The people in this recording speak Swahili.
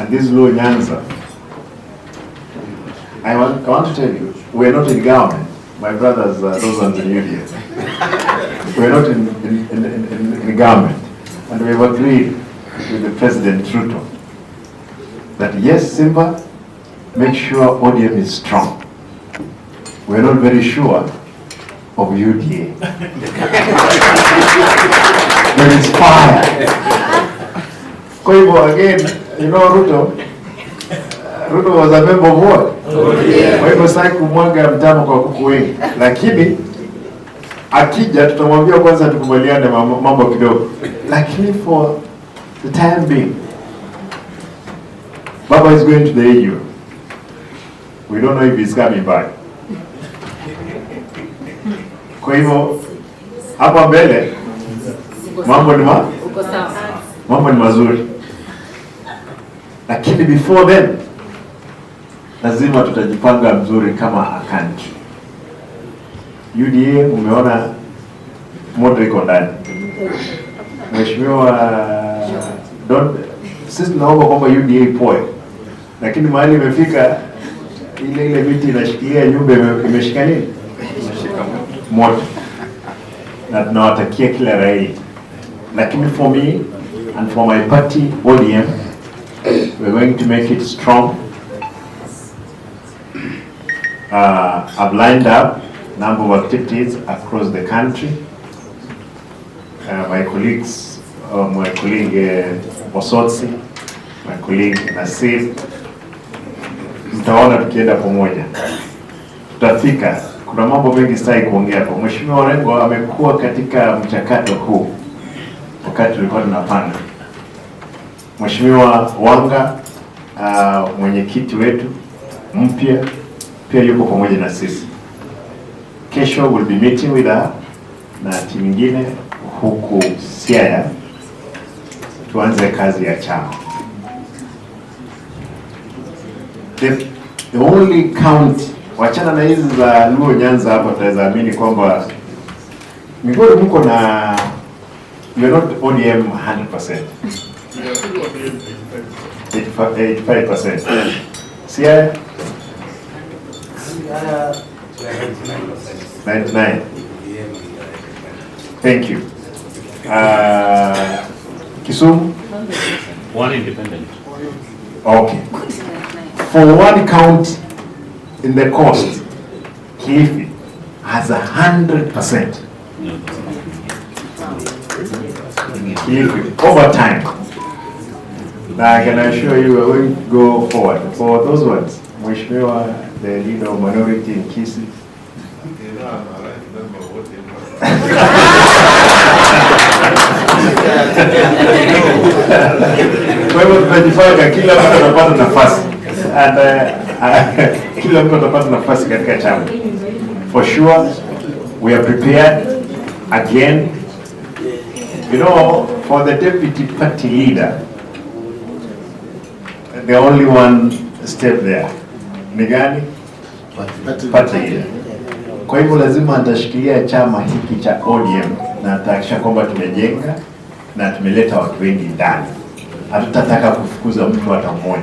And this Luo Nyanza, I want to tell you, we are not in government. My brothers, those ones in UDA. We are not in government. And we have agreed with the President Ruto that yes, Simba, make sure ODM is strong. We are not very sure of UDA. There is fire. Kwa hivyo again, Ruto was a member of what? Kwa hivyo sitaki kumwaga mtama kwa kuku wengi, lakini akija tutamwambia kwanza tukubaliane mambo kidogo, lakini for the time being, Baba is going to the AU. We don't know if he's coming back. Kwa hivyo hapa mbele Uko sawa. Mambo ni mazuri, lakini before then lazima tutajipanga mzuri kama a country. UDA umeona moto iko ndani. Mheshimiwa don't, sisi tunaomba kwamba UDA ipoe, lakini mahali imefika ile ile miti inashikilia nyumba imeshika nini moto, na tunawatakia kila la heri, lakini for me and for my party ODM, we're going to make it strong. I've lined up number of activities across the country. My colleagues, my colleague Osotsi, my colleague Nasir, mtaona tukienda pamoja tutafika. Kuna mambo mengi sitaki kuongea hapa. Mheshimiwa Orengo amekuwa katika mchakato huu wakati tulikuwa tunapanga. Mheshimiwa Wanga, mwenyekiti wetu mpya pia yuko pamoja na sisi. Kesho we'll be meeting with her na timu nyingine huku Siaya tuanze kazi ya chama. The only county, wachana na hizi za Luo Nyanza hapa, tutaweza amini kwamba Migori mko na, you're not ODM 100%. 85, 85%. Siaya 99. Thank you. Kisumu? One independent. Okay. For one county in the coast, Kilifi has 100%. Kilifi, over time. Now I can assure you we're going to go forward. For those ones, Mheshimiwa, the leader of minority in Kisii. I'm a right member of ODM. Kwa hivyo tunajipanga, kila mtu atapata nafasi and kila mtu atapata nafasi katika chama. For sure we are prepared again. For the deputy party leader, the only one step there ni gani? Party leader. Kwa hivyo lazima atashikilia chama hiki cha ODM na atahakikisha kwamba tumejenga na tumeleta watu wengi ndani. Hatutataka kufukuza mtu hata mmoja.